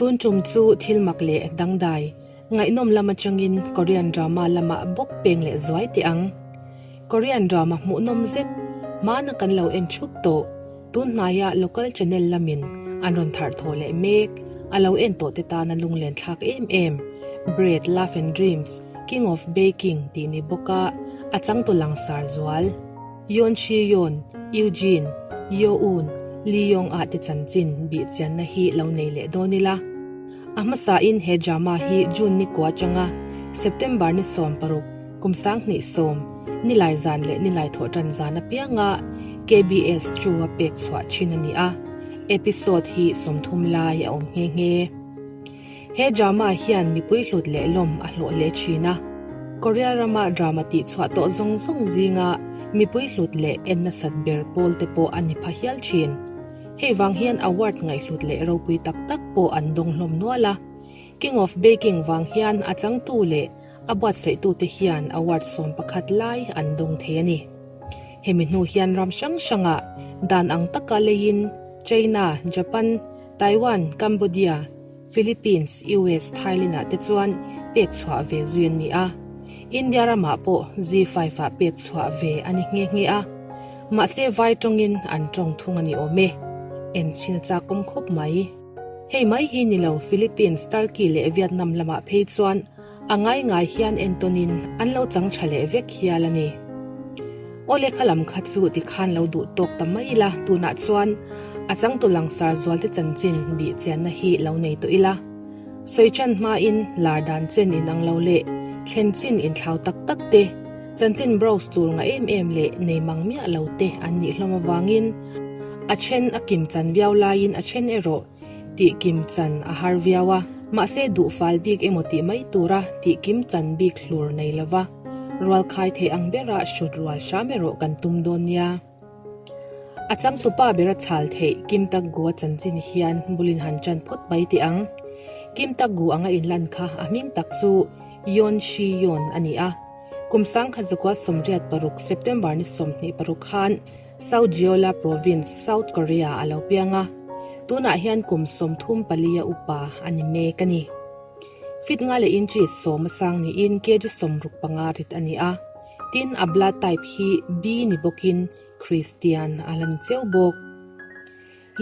Tun tum chu thil mak leh dangdai, ngaihnawm lam atangin Korean drama lamah bawk peng leh zuai teh ang. Korean drama hmuhnawm zet, hmana kan lo en thup tawh, tun hnaia local channel lamin an rawn tharh thawh leh mek, a lo en tawh te tana lunglen thlak em em, Bread, Love and Dreams, King of Baking tih ni bawka a changtu langsar zual. Yoon Shi Yoon, Eugene, Yeo Un, Lee Yong ah te chanchin bih chianna hi lo nei leh dawn ila. A hmasain he drama hi June ni kua atanga September ni 16, kum 2010, nilai zan leh nilai thawh tan zan apianga KBS chu a pek chhuah thin a ni a, episode hi 30 lai a awm nghe nghe. He drama hian mipui hlut leh lawm a hlawh hle thin a. Korea rama drama tih chhuah tawh zawng zawng zinga mipui hlut leh en nasat ber pawl te pawh a ni pha hial thin. Hei vang hian award ngaihhlut leh ropui tak tak pawh an dawng hlawm nual a. King of Baking vang hian a changtu leh a buatsaihtute hian award 11 lai an dawng thei a ni. Hemi hnu hian ram hrang hrangah dan ang taka leiin China, Japan, Taiwan, Cambodia, Philippines, US, Thailand ah te chuan pek chhuah ve zui an ni a. India ramah pawh Zee 5 ah pek chhuah ve a ni nghe nghe a. Mahse vai tawngin an tawng thung a ni awm e. En chhin a chak awm khawp mai. Hei mai hi ni lo Philippines, Turkey leh Vietnam lamah phei chuan a ngai ngai hian entawnin an lo chang tha leh vek hial a ni. Awle kha lam kha chu tikhan lo duh tawk ta mai ila, tunah chuan a changtu langsar zualte chanchin bih chianna hi lo nei tawh ila. Sawi chan hmain lar dan chen inang lo leh thlen chin inthlau tak tak te, chanchin browse tur ngah em em leh nei mang miah lo te an nih hlawm avangin a then a kim chan viau laiin a then erawh Tih kim chan a har viau a, mahse duh fal bik emaw tih mai tura tih kim chan bik hlur nei lova, rual khai thei ang bera hrut rual hram erawh kan tum dawn nia. A changtupa bera chhal theih Kim Tak Gu a chanchin hian bulin han chan phawt mai teh ang. Kim Tak Gu anga inlan kha a hming tak chu Yoon Shi Yoon a ni a. Kum 1986 September ni 26 khan South Jeolla Province, South Korea a lo piang a, tunah hian kum 34 a upa a ni mek a ni. Fit nga leh inches 10 a sang niin kg 65 rit a ni a, tin a blood type hi B ni bawkin Christian a la ni cheu bawk.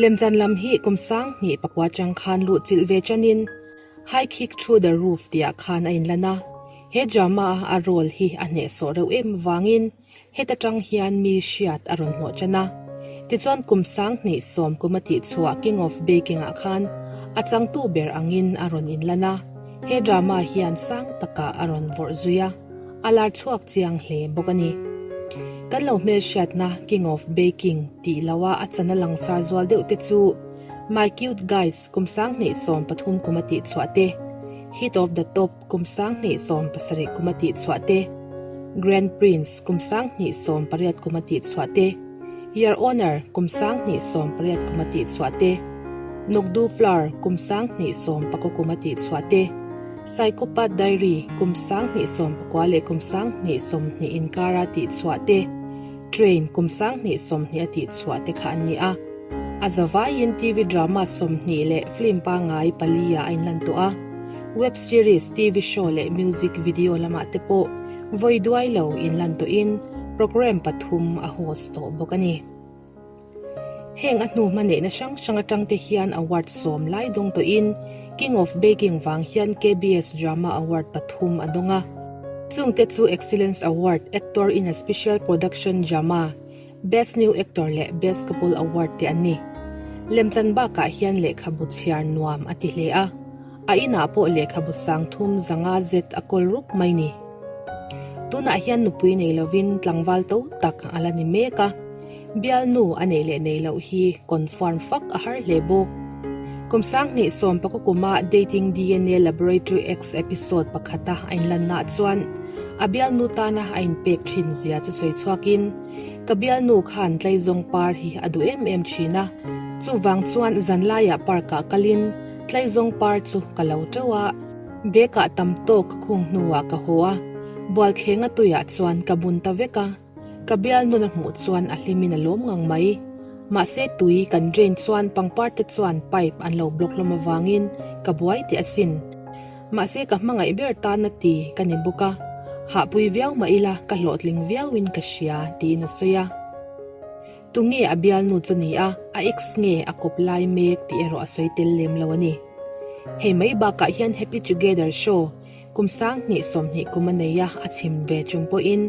Lemchan lam hi kum 2009 atang khan luh chilh ve chanin High Kick Through the Roof tihah khan a inlan a, he drama a a role hi a hnehsawh reuh em avangin Heta tang hian mi hriat a rawn hlawh tan a. Tichuan kum 2010 kum a tih chhuah King of Baking ah khan a changtu ber angin a rawn inlan a, he drama hian sang takah a rawn vawrh zui a, a lar chhuak chiang hle bawk a ni. Kan lo hmelhriatna King of Baking tih loha a chan a langsar zual deuh te chu My Cute Guys kum 2013 kum a tih chhuah te, Hit of the Top kum 2017 kum a tih chhuah te, Grand Prince kum 2018 kum a tih chhuah te, Your Honor kum 2018 kum a tih chhuah te, Nokdu Flower kum 2019 kum a tih chhuah te, Psychopath Diary kum 2019 leh kum 2020 inkara tih chhuah te, Train kum 2020 a tih chhuah te kha an ni a. A zavaiin TV drama 20 leh film pangngai pali ah a inlan tawh a. Web series, TV show leh music video lamah te pawh vawi duai lo inlan tawhin programme pathum a host tawh bawk a ni. Heng a hnu hmaneihna hrang hrang atang te hian award 10 lai dawng tawhin King of Baking vang hian KBS Drama Award pathum a dawng a. Chungte chu Excellence Award, Actor in a Special Production Drama, Best New Actor leh Best Couple Award te an ni. Lemchan bakah hian lehkhabu chhiar nuam a ti hle a, a inah pawh lehkhabu 3500 zet a kawl rup mai ni. Tunah hian nupui nei lovin tlangval to tak a la ni mek a, bialnu a nei leh nei loh hi confirm fak a har hle bawk. Kum 2019 kuma Dating DNA Laboratory X episode pakhata a inlanna chuan a bialnu tana a inpek thin zia chu sawi chhuakin, Ka bialnu khan tlaizawng par hi a duh em em thin a, chuvang chuan zanlaiah park-ah kalin tlaizawng par chu ka lo teuh a, bag-ah tam tawk ka khung hnuah ka haw a, bualthleng a tuiah chuan ka bun ta vek a, ka bialnun a hmuh chuan a hlimin a lawm ngang mai. Mahse tui kan drain chuan pangpar te chuan pipe an lo block hlawm avangin ka buai teh asin. Mahse ka hmangaih ber tana ti ka ni bawk a, hahpui viau mah ila ka hlawhtling viauin ka hria tiin a sawi a. Tunge a bialnu chu ni a, a ex nge a kawp lai mek tih erawh a sawi tel lem lo a ni. Hei mai bakah hian Happy Together show kum 20 20 kum a nei a, a chhim ve chung pawhin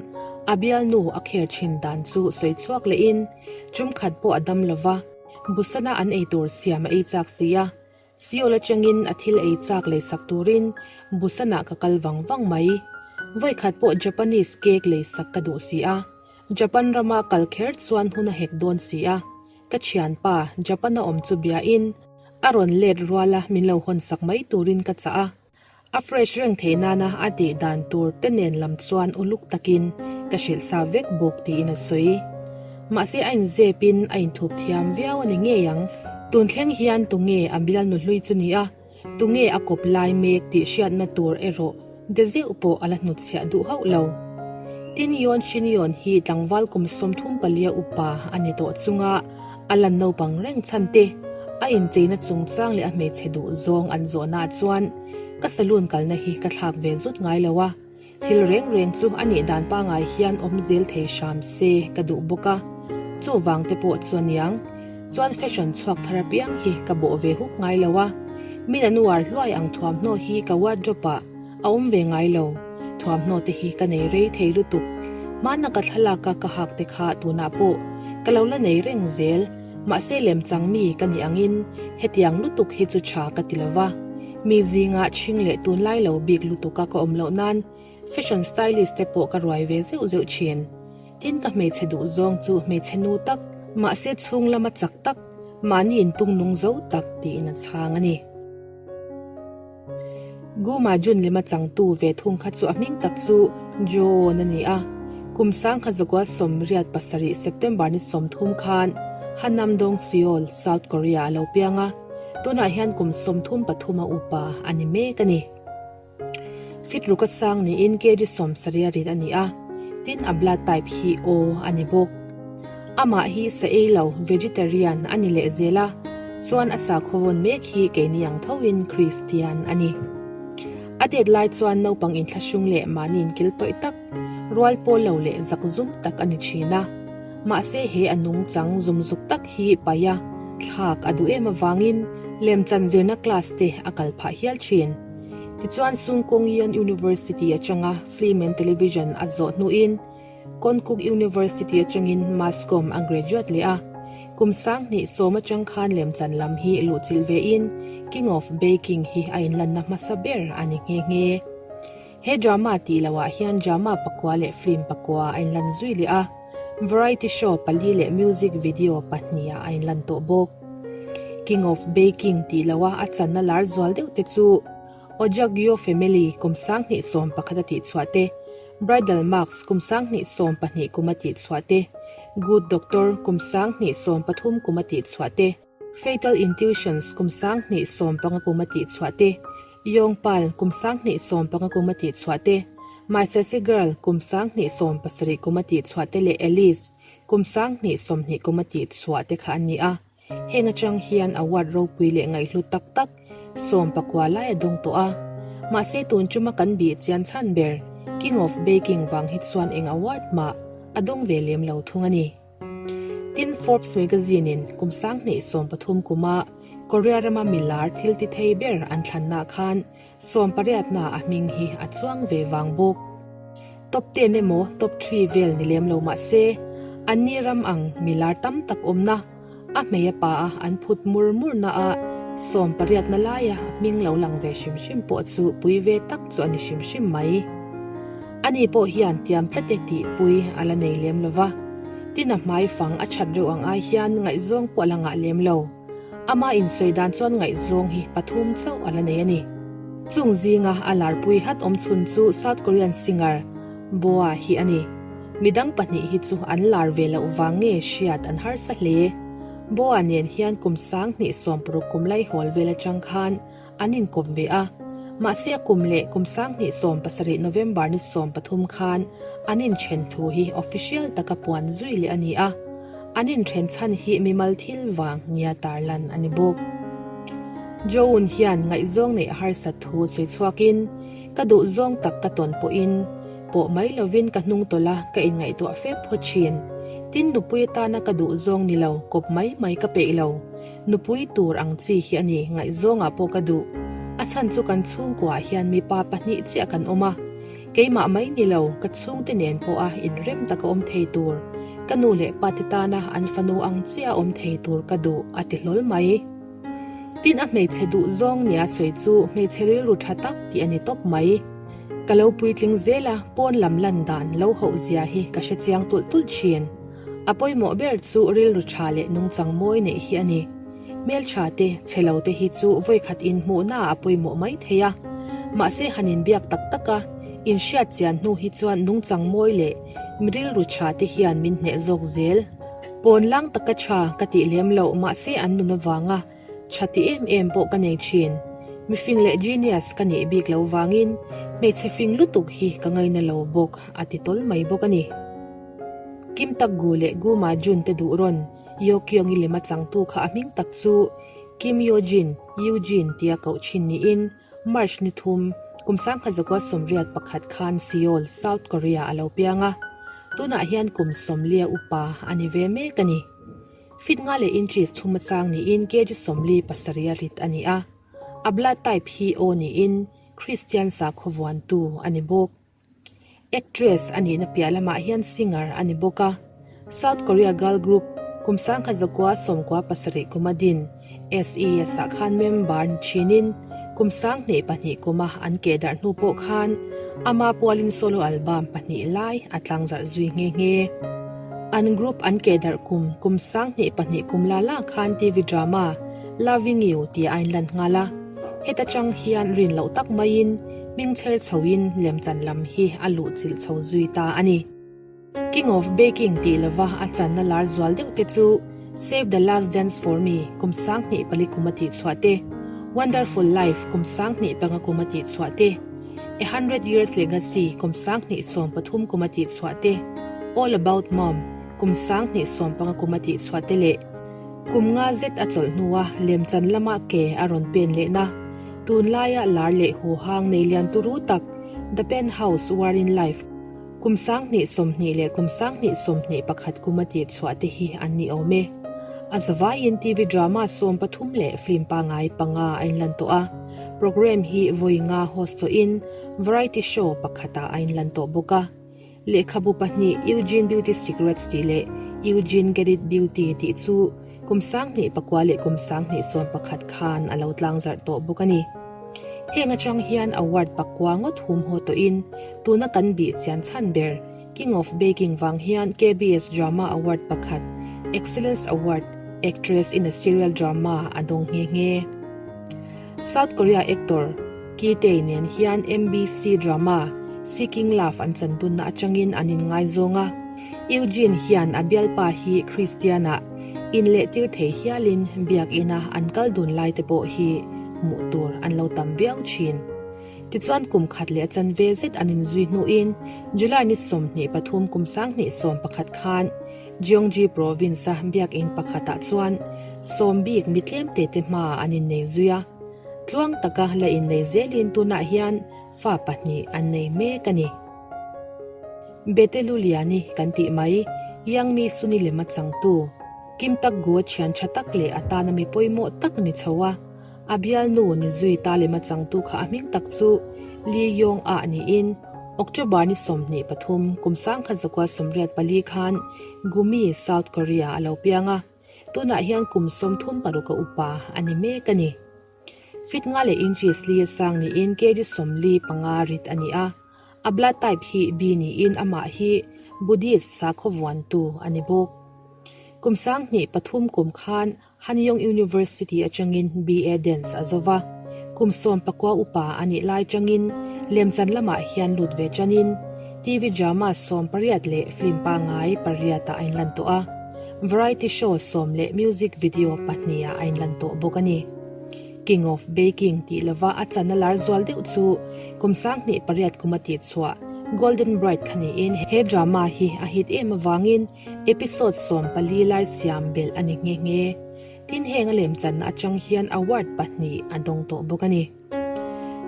a bialnu a kher thin dan chu sawi chhuak lehin tum khat pawh a dam lova, Busana an eitur siam a ei chak si a, Seoul atangin a thil ei chak leisak turin Busan-ah ka kal vang vang mai. Vawikhat pawh Japanese cake leisak ka duh si a, Japan rama kal kher chuan hun a hek dawn si a, ka thianpa Japan-a awm chu biain a rawn let ruala min lo hawnsak mai turin ka chah a. A fresh reng theih nana a tih dan tur te nen lam chuan uluk takin ka hrilh sa vek bawk tiin a sawi. Mahse a inzepin a inthup thiam viau a ni ngei ang. Tun thleng hian tunge a bialnu hlui chu ni a, tunge a kawp lai mek tih hriatna tur erawh de zeuh pawh a la hnutchhiah duh hauh lo. Tin Yoon Shin Yeon hi tlangval kum 34 upa a ni tawh chunga a lan naupang reng chhan te, a incheina chungchang leh a hmeichhe duh zawng an zawhnaah chuan ka saloon kalna hi ka thlak ve zut ngai lo a, thil reng reng chu a nih dan pangai hian awm zel thei hram se ka duh bawk a, chuvang te pawh chu aniang chuan fashion chhuak thar apiang hi ka bawh ve huk ngai lo a, min an uar hluai ang thuamhnaw hi ka wardrobe ah A awm ve ngai lo. Thuamhnaw te hi ka nei rei thei lutuk. Hmana ka thlalak a ka hak te kha tunah pawh ka lo la nei reng zel. Mahse lemchang mi ka nih angin hetiang lutuk hi chu tha ka ti lo va. Mi zinga chhing leh tunlai lo bik lutuk a ka awm loh nan fashion stylist te pawh ka ruai ve zeuh zeuh thin. Tin ka hmeichhe duh zawng chu hmeichhe nu tak, mahse chhung lama chak tak, mahni intung nung zo tak tiin a chhang a ni. Guma Jun lema changtu ve thung kha chu a hming tak chu Joon a ni a. Kum 1987 September ni 30 khan Hanam-dong, Seoul, South Korea a lo piang a, tunah hian kum 33 a upa a ni mek a ni. Fit ruk a sang niin kg 70 a rit a ni a, tin a blood type hi O a ni bawk. Amah hi sa ei lo, vegetarian, a ni leh zel a, chuan a sakhaw vawn mek hi keini ang thoin Kristian a ni. A det lai chuan naupang inthlahrung leh mahni inkil tawih tak, rual pawl lo leh zak zum tak a ni thin a. Mahse he a nungchang zum zuk tak hi paih a, thlak a duh em avangin lemchan zirna class te a kal phah hial thin. Tichuan Sungkyunkwan University atanga Film and Television a zawh hnuin, Konkuk University atangin Mass Comm a graduate leh a, kum 2010 atang khan lemchan lam hi luhchilh vein King of Baking hi a inlanna hmasa ber a ni nghe nghe. He drama tih lohah hian drama pakua leh film pakua a inlan zui leh a, variety show pali leh music video pahnih ah a inlan tawh bawk. King of Baking tih loha a channa lar zual deuh te chu Ojagyo Family kum 2011 a tihchhuah te, Bridal Marks kum 2012 kum a tihchhuah te, Good Doctor kum 2013 kum a tihchhuah te, Fatal Intuitions kum 2015 kum a tihchhuah te, Yong Pal kum 2015 kum a tihchhuah te, My Sassy Girl kum 2017 kum a tihchhuah te leh Elise kum 2020 kum a tihchhuah te kha an ni a. Heng atang hian award ropui leh ngaihhlut tak tak 19 lai a dawng tawh a. Mahse tun tuma kan bih chian chhan ber King of Baking vang hi chuan eng award mah a dawng ve lem lo thung a ni. Tin Forbes magazine in kum 2013 kuma Korea rama milar thil ti thei ber an thlanna khan 18na a hming hi a chuang ve vang bawk. Top ten emaw top three vel ni lem lo mah se, anni ram ang milar tam tak awmna, a hmei a pa a an phut mur mur na a 18na laia hming lo lang ve hrim hrim pawh chu pui ve tak chu a ni hrim hrim mai. Ani pawh hian tiam tlat e tih pui a la nei lem lo va, tin a hmai fang a that reuh ang ai hian ngaihzawng pawh a la ngah lem lo. Ama insawi dan chuan ngaihzawng hi pathum chauh a la nei a ni. Chung zinga a larpui hat awm chhun chu South Korean singer Boa hi a ni. Midang pahnih hi chu an lar ve loh vang nge hriat an harsa hle. Boa nen hian kum 2016 kum laihawl vel atang khan an inkawp ve a. Mahse a kum leh kum 2017 November ni 13 khan an inthen thu hi official taka puan zui leh a ni a. An inthen chhan hi mimal thil vang nia tarlan a ni bawk. Joon hian ngaihzawng neih harsat thu sawi chhuakin, Ka duh zawng tak ka tawn pawhin pawh mai lovin ka hnung tawlh a, ka inngaihtuah fep phawt thin. Tin, nupui atana ka duh zawng ni lo, kawp mai mai ka peih lo. Nupui tur ang chi hi a ni, ngaihzawngah pawh ka duh. A chhan chu kan chhungkuaah hian mipa pahnih chiah kan awm a. Keimah mai ni lo, ka chhungte nen pawha inrem taka awm thei tur, ka nu leh pate tana an fanu ang chiah awm thei tur ka duh, a ti hlawl mai. Tin a hmeichhe duh zawng nia sawi chu hmeichhe rilru tha tak tih a ni tawp mai. Ka lo puitling zel a, pawn lam lan dan lo hoh zia hi ka hre chiang tulh tulh thin. A pawimawh ber chu rilru tha leh nungchang mawi neih hi a ni. Hmeltha te, chhe lo te hi chu vawikhat inhmuhna ah a pawimawh mai thei a. Mahse han inbiak tak tak a, inhriat chian hnu hi chuan nungchang mawi leh mi rilru tha te hian min hneh zawk zel. Pawn lang taka tha ka tih lem loh mahse an nun avanga tha ti em em pawh ka nei thin. Mifing leh genius ka nih bik lo vangin hmeichhe fing lutuk hi ka ngaina lo bawk a ti tawl mai bawk a ni. Kim Tak Gu leh Gu Ma Jun te duh rawn Yeo Kyung-i lema changtu kha a hming tak chu Kim Yo Jin, Eugene, tia koh thin niin March ni thum, kum 1981 khan Seoul, South Korea a lo piang a. Tunah hian kum 40 upa a ni ve mek a ni. Feet nga leh inches chhum a chang niin kg 47 a rit a ni a. A blood type hi O niin Christian sakhaw vuantu a ni bawk. Actress a nihna piah lamah hian singer a ni bawk a. South Korea girl group kum 1997 kuma din SES ah khan member ni thinin kum 2002 kuma an keh darh hnu pawh khan ama pualin solo album pahnih lai a tlangzarh zui nghe nghe. An group an keh darh kum kum 2002 kum la la khan TV drama Loving You tih a inlan nghal a. Heta tang hian rin loh tak maiin hming chher chhoin lemchan lam hi a luh chilh chho zui ta a ni. King of Baking tih lova a channa lar zual deuh te chu Save the Last Dance for Me kum 24 kum a tih chhuah te, Wonderful Life kum 25 kum a tih chhuah te, A Hundred Years Legacy kum 2013 kum a tih chhuah te, All About Mom kum 2015 kum a tih chhuah te leh Kum nga zet a chawlh hnua lemchan lama ke a rawn pen lehna, tunlaia lar leh huhang nei lian turu tak The Penthouse War in Life kum 2020 leh kum 2021 kum a tih chhuah te hi an ni awm e. A zavaiin TV drama 13 leh film pangai panga a inlan tawh a, programme hi vawi nga host tawhin variety show pakhatah a inlan tawh bawk a. Lehkhabu pahnih Eugene Beauty Secrets tih leh Eugene Get It Beauty tih chu kum 2009 leh kum 2011 khan a lo tlangzarh tawh bawk a ni. Heng atang hian award pakua ngawt hum haw tawhin tuna kan bih chian chhan ber King of Baking vang hian KBS Drama Award pakhat Excellence Award, Actress in a Serial Drama a dawng nghe nghe. South Korea actor Ki Tae nen hian MBC drama Seeking Love an chan dunna atangin an inngaizawng a. Eugene hian a bialpa hi Christian-ah inlehtir thei hialin biakina an kal dun lai te pawh hi hmuh tur an lo tam viau thin. Tichuan kum khat leh a chanve zet an inzui hnuin July ni 23 kum 2011 khan Gyeonggi Province-a biakinn pakhatah chuan sawm bik mi tlem te te hma an innei zui a. Tluang taka la innei zelin tunah hian fa pahnih an nei mek a ni. Beteluliani kan tih mai, Yang Mi Suni lema changtu, Kim Tak Gu-a thian tha tak leh a tana mi pawimawh tak ni chho a, A bialnu ni zui ta lema changtu kha a hming tak chu Lee Yong Ah niin October ni 23 kum 1984 khan Gumi, South Korea a lo piang a, tunah hian kum 36 a upa a ni mek a ni. Feet nga leh inches li a sang niin kg 45 rit a ni a, a blood type hi B niin amah hi Buddhist sakhaw vuantu a ni bawk. Kum 2003 kum khan Hanyang University atangin BA Dance a zo va, kum 19 upa a nih lai tangin lemchan lamah hian lut ve tanin TV drama 18 leh film pangai pariatah a inlan tawh a, variety show sawm leh music video pahnih-ah a inlan tawh bawk a ni. King of Baking tih lova a chan a lar zual deuh chu kum 28 kum a tihchhuah. Golden Bride kha niin he drama hi a hit em avangin episode 14 lai siam belh a ni nghe nghe. Tin heng a lemchanna atang hian award pahnih a dawng tawh bawk a ni.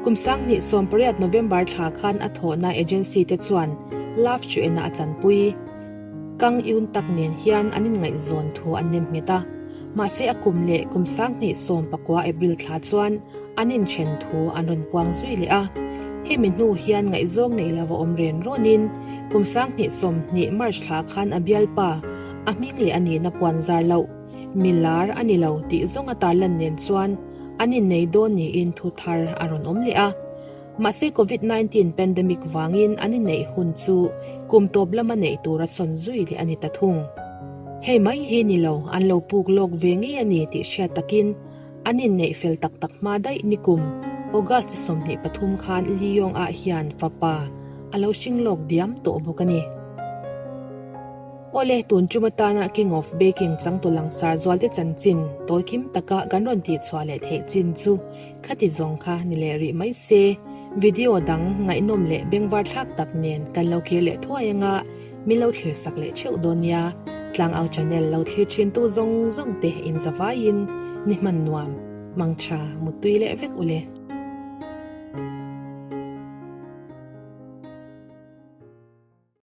Kum 2018 November thla khan a thawhna agency te chuan Love Chuena a chanpui. Kang Eun Tak nen hian an inngaihzawn thu an nem nghet a. Mahse a kum leh kum 2019 April thla chuan an inthen thu an rawn puang zui leh a. Hemi hnu hian ngaihzawng nei lova awm ren rawnin kum 2020 March thla khan a bialpa a hming leh a nihna puan zar loh milar a ni lo tih zawng a tarlan nen chuan an innei dawn niin thu thar a rawn awm leh a. Mahse Covid 19 pandemic vangin an inneih hun chu kum tawp lama neih tura sawn zui leh a ni ta thung. Hei mai hi ni lo, an lo puk lawk ve ngei a ni tih hriat takin an inneih fel tak tak hma daih nikum August 23 khan Lee Yong Ah hian fapa a lo hring lawk diam tawh bawk a ni. Awle, tun tum atana King of Baking changtu langsar zualte chanchin tawi kim taka kan rawn tihchhuah leh theih chin chu khati zawng kha ni leh rih mai se. Video dang ngaihnawm leh bengvar thlak tak nen kan lo kir leh thuai anga min lo thlir sak leh theuh dawn nia. Tlangau channel lo thlir thin tu zawng zawng te in zavaiin ni hman nuam, mangtha, muttui leh vek ule.